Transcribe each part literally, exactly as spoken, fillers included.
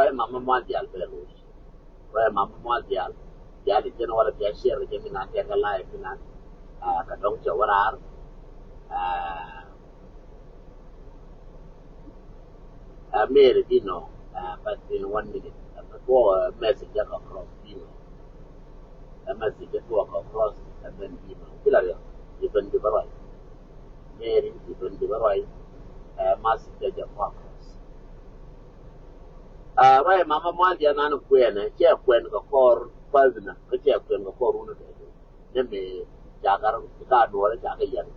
Ruac mama mual diaal bɛ loc. Ruac mama mual diaal. Diaal i̱ jɛn wala bia share jɛ mi nan tɛk a live mi nan. Ah, ka dɔŋ cɛ wä raar. Ah, ah, Mary Dino, ah, but in one minute. Ah, before, ah, message jɛ kɔ cross Dino. Ah, message jɛ kɔ cross, and then Dino. Kila riɔ, i̱ ben di bä ruac. Mary i̱ ben di bä ruac. Ah, message jɛ jɛ kɔ cross. Ah, ruac mama mual diaal nan kuɛnɛ, cɛ kuɛn kɛ kɔr pal dina, kä cɛ kuɛn kɛ kɔr runɛ kɛ. Nɛ mi ca gar ka nuɔrɛ ca kɛ yɛn,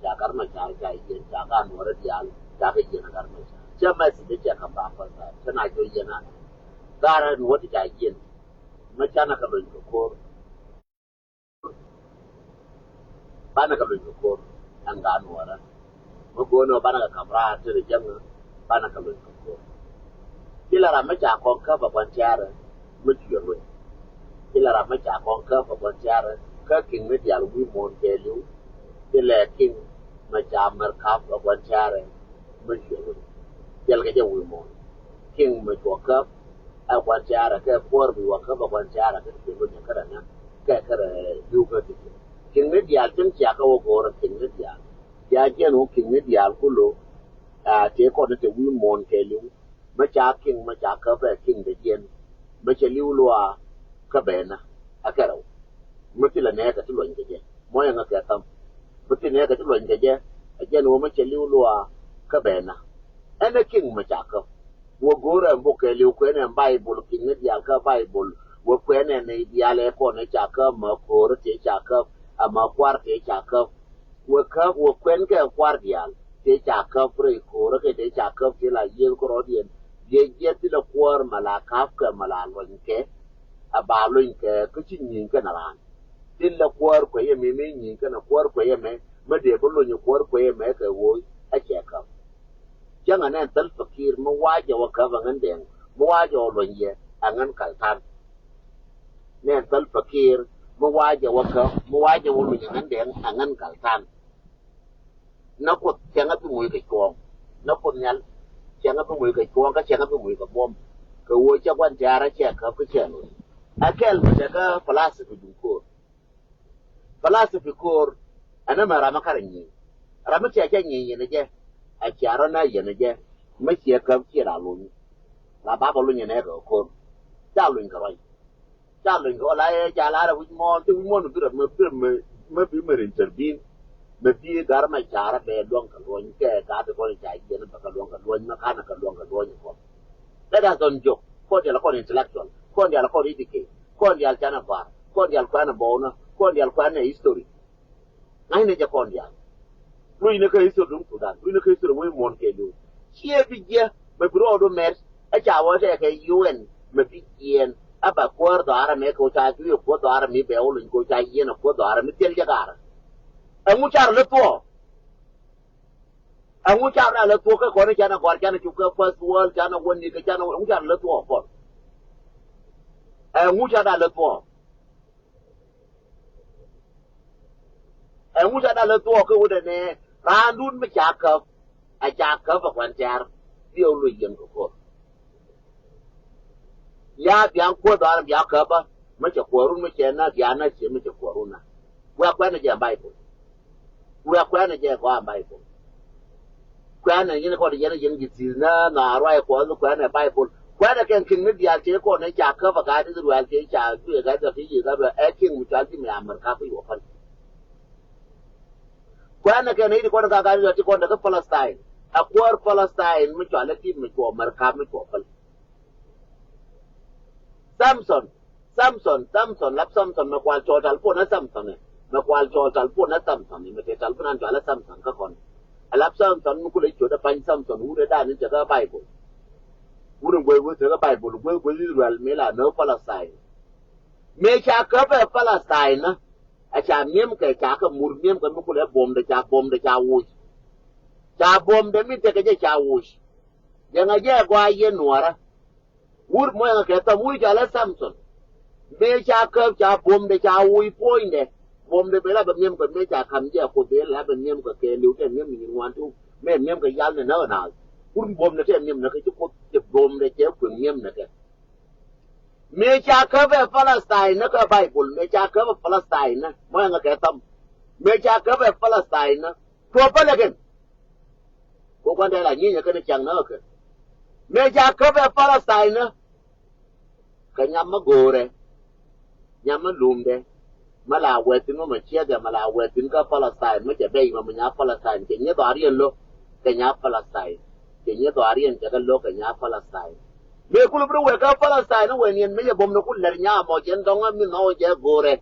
ca gar ma ca ca yɛn, ca ka nuɔrɛ diaal, ca kɛ yɛn gar ma ca. Cɛ mɛ si de cɛ ka ba pal ba, cɛ na jɔ yɛn an. Gar nuɔrɛ ca yɛn, mɛ ca na ka lony kɛ kɔr. Banɛ kɛ luny kɛ ko̱r ɛn gaa nuɔɔrä. Mi go̱o̱r ni ɣöö banɛ kɛ ka̱m raar ti ri jäŋä, banɛ kɛ luny kɛ ko̱r. Ti la ram mi ca kɔn käp ɛ gua̱n tiaarä mi cuɛ luny. Ti la ram mi ca kɔn käp ɛ gua̱n tiaarä kä ki̱ŋ mi diaal wi̱i̱ muɔ̱ɔ̱n kɛɛliw. Ti lɛ ki̱ŋ mi ca mär ka̱p ɛ gua̱n tiaarä mi cuɛ luny. Jɛl kɛ jɛ wi̱i̱ muɔ̱ɔ̱n ki̱ŋ mi cuɔ käp ɛ gua̱n tiaarä kɛ kuäär mi wä käp ɛ gua̱n tiaarä kɛ ti luny ɛ kärɛ nä kɛ kärɛ li̱w kä ti. Ki̱ŋ ni diaal tin cia kä wä go̱o̱rä ki̱ŋ ni diaal. Cia jiɛn wä ki̱ŋ ni diaal kulo. Aa, tëë kɔn ni te wi̱i̱ muɔ̱ɔ̱n kɛɛliw. Mä ca ki̱ŋ mä ca käp ɛ ki̱ŋ dee jiɛn. Mä cɛ li̱w luaa kä bɛɛnä. Ɛ kɛ rɛw. Mä ti lɛ nɛɛkɛ ti luɔ̱ny kɛ jɛ. Mɔyɛ ŋä kɛ tham. Mä ti nɛɛkɛ ti luɔ̱ny kɛ jɛ. Ɛ jiɛn wä mä cɛ li̱w luaa kä bɛɛnä. Ɛn ɛ ki̱ŋ mä ca käp. Wä go̱o̱rɛ ɛn bok kɛɛliw kuɛn ɛn Baibol ki̱ŋ ni diaal kä Baibol. Wä kuɛn ɛn ni diaal ɛ kɔn ɛ ca käp mä ko̱o̱rä tëë ca käp. Ɛ mä kuar tëë ca käp. Wä käp wä kuɛn kɛ kuar diaal tëë ca käp rɛy ko̱o̱rä kɛ tëë ca käp tëë la yiëëth kärɔɔdiɛn. Biɛ jiɛth ti la kuäär mɛ la ka̱p kɛ mɛ la luɔ̱ny kɛ. Ɛ ba luɔ̱ny kɛ kä ci nyi̱i̱ny kɛn raan. Ti la kuäär kuɛ yɛ mi mi nyi̱i̱ny kɛn kuäär kuɛ yɛ mɛ. Mä dee bä luɔ̱ny kuäär kuɛ yɛ mɛ kɛ ɣöö ɛ cɛ käp. Cäŋɛ nɛn Salva Kiir mi wa̱a̱ jɛ wä käp ɛ ŋän dɛŋ mi wa̱a̱ jɛ wä luɔ̱ny yɛ ɛ ŋän kal ta̱n. Nɛn Salva Kiir mi wa̱a̱ jɛ wä käp mi wa̱a̱ jɛ wä luɔ̱ny ɛ ŋän dɛŋ ɛ ŋän kal ta̱n. Nä Kuoth cäŋɛ bi moc kɛ cuɔ̱ɔ̱ŋ. Nä Kuoth Nhial cäŋɛ bi moc kɛ cuɔ̱ɔ̱ŋ kä cäŋɛ bi moc kɛ buɔ̱m. Kɛ ɣöö cɛ gua̱n tiaarä cɛ käp kä cɛ lo̱c. Ɛ kɛl mi tekɛ philosophy duŋ ko̱o̱r. Philosophy ko̱o̱r ɛn ɛmɛ ram mi karɛ nyieny. Ram mi tiɛ cɛ nyieny yɛn jɛ. A cia rɔ na yɛn jɛ. Mi ciɛ käp ciɛ la luny. La ba bä luny yɛn ɛ kɛ ko̱o̱r. Ca luny kɛ ruac. Ca luny kɛ wä la yɛ ca la rɛ wi̱c muɔ̱ɔ̱n ti wi̱c muɔ̱ɔ̱n bi rɛ mɛ bi rɛ mɛ mɛ bi mɛ rin tɛr bin. Mɛ bi gar mɛ ca rɛ bɛ luɔ̱ŋ kɛ luɔ̱ny kɛ gaa ti kɔn ca yɛn bɛ kɛ luɔ̱ŋ kɛ luɔ̱ny mɛ kanɛ kɛ luɔ̱ŋ kɛ luɔ̱ny kɔn. Let us don't joke. Kɔn dial kɔn intellectual. Kɔn dial kɔn educate. Kɔn dial canɛ bar. Kɔn dial kuanɛ bɔwnä. Kɔn dial kuanɛ history. Ŋa̱cnɛ jɛ kɔn diaal. Lunyni kä history duŋ Sudan, lunyni kä history wec muɔ̱ɔ̱n kɛ li̱w. Ciɛ bi jiɛ mɛ bi rɔɔdu mɛt ɛ ca wä tɛkɛ U N mɛ bi jiɛɛn ɛ ba kuäär dhɔaarä mɛ kɛ wä ca juiɛ kuäär dhɔaarä mi bɛ wä luny kɛ wä ca yiɛn ɛ kuäär dhɔaarä mi thil jɛ gaarä. Ɛŋu carɛ lä thuɔɔ? Ɛŋu carɛ lä thuɔɔ kä kɔn canɛ gɔr canɛ cuk kä first world canɛ wä ni kɛ canɛ ɛŋu carɛ lä thuɔɔ kɔn? Ɛŋu carɛ lä thuɔɔ? Ɛŋu ca dal ɛ thuɔɔk kä wut ɛnɛ raandun mi ca käp. A ca käp ɛ kuan tɛ̈r. Biɛ wä luc yɛn kɛ ko̱r. Ya biaŋ kuäär dhɔaar biaŋ käpä mi cɛ kuäärun mi cɛ na biaŋ na ciɛ mi cɛ kuäärun na. Wia kuɛn ɛ jɛ Baibol. Wia kuɛn ɛ jɛ kɔa Baibol. Kuɛnɛ yɛn kɔn yɛn yɛn ji̱ thi̱i̱th nä na ruac kuɔth kuɛnɛ Baibol. Kuɛnɛ kɛn ki̱n mi diaal tëë kɔn ɛ ca käp ɛ gat Israel tëë ca juɛ gat Israel tëë yiëë gat Israel ɛ ki̱n mi cual ji̱ mi Amerika kui̱ wä päl. Kuɛnɛ kɛn i̱ ti kɔn ɛ gat gat Israel ti kɔn ɛ kä Palestine. Ɛ kuäär Palestine mi cual ɛ ti mi cuɔ Amerika mi cuɔ päl. Samson, Samson, Samson, lap Samson mɛ kual cɔɔl talpon ɛ Samson ɛ. Mɛ kual cɔɔl talpon ɛ Samson ɛ, mɛ tëë talpon an cɔal ɛ Samson kä kɔn. Ɛ lap Samson mi kulɛ ciöt ɛ pa̱ny Samson wut ɛ dan in tekä Baibol. Wut in guey wut tekä Baibol, guey guey Israel mi la nä Palestine. Mëë ca käp ɛ Palestine nä, ɛ ca mi̱em kɛ ca kɛ mur mi̱em kɛ mi kulɛ buɔ̱mdɛ ca buɔ̱mdɛ ca woc. Ca buɔ̱mdɛ mi tekɛ jɛ ca woc. Jɛ ŋa jɛ ɛ gɔaa yɛn nuɔrä. Wur mɔyɛ ŋa kɛ thɔm wur ca lɛ Samson. Mëë ca käp ca buɔ̱mdɛ ca woc puɔ̱nydɛ. Buɔ̱mdɛ bɛ la bɛ mi̱em kɛ mëë ca ka̱m jɛ a Kuoth bɛ la bɛ mi̱em kɛ kɛ li̱w tɛ mi̱em ni nyin ŋuan tuk. Mëë mi̱em kɛ yal ni näk naath. Wur buɔ̱mdɛ tɛ mi̱em ni kɛ ci Kuoth cɛ buɔ̱mdɛ cɛ kueŋ mi̱em ni kɛ. Mëë ca käp ɛ Palestine ni kä Baibol, mëë ca käp ɛ Palestine ni, mɔ ɛŋɛ kɛ tham. Mëë ca käp ɛ Palestine ni, tuɔɔk pälɛ kɛn. Kɛ gua̱ndɛ la nyinyɛ kɛn cak ni ɣä kɛ. Mëë ca käp ɛ Palestine ni, kɛ nyam mi go̱o̱rɛ, nyam mi lumdɛ, mi la wɛthin mi mɛ ciɛkɛ, mi la wɛthin kä Palestine, mi cɛ bɛy mɛ mi nya Palestine, cɛ nyiɛ dhɔaariɛn lo̱k kɛ nya Palestine, cɛ nyiɛ dhɔaariɛn cɛ kɛ lo̱k kɛ nya Palestine. Mëë kulɛ bi rɔ wee kä Palestine ni wee niɛn mi cɛ buɔ̱mdɛ ku lɛr nyamɔ, cɛ dɔŋä mi nhɔk jɛ go̱o̱rɛ.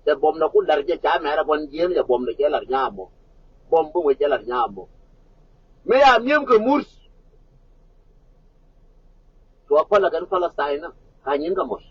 Cɛ buɔ̱mdɛ ku lɛr jɛ ca mɛrɛ gua̱n jiɛn, cɛ buɔ̱mdɛ cɛ lɛr nyamɔ. Buɔ̱m bi wee cɛ lɛr nyamɔ. Mëë ya mi̱em kɛ mur. Tuɔɔk pälɛ kɛn Palestine ni, ka nyin kɛ mur.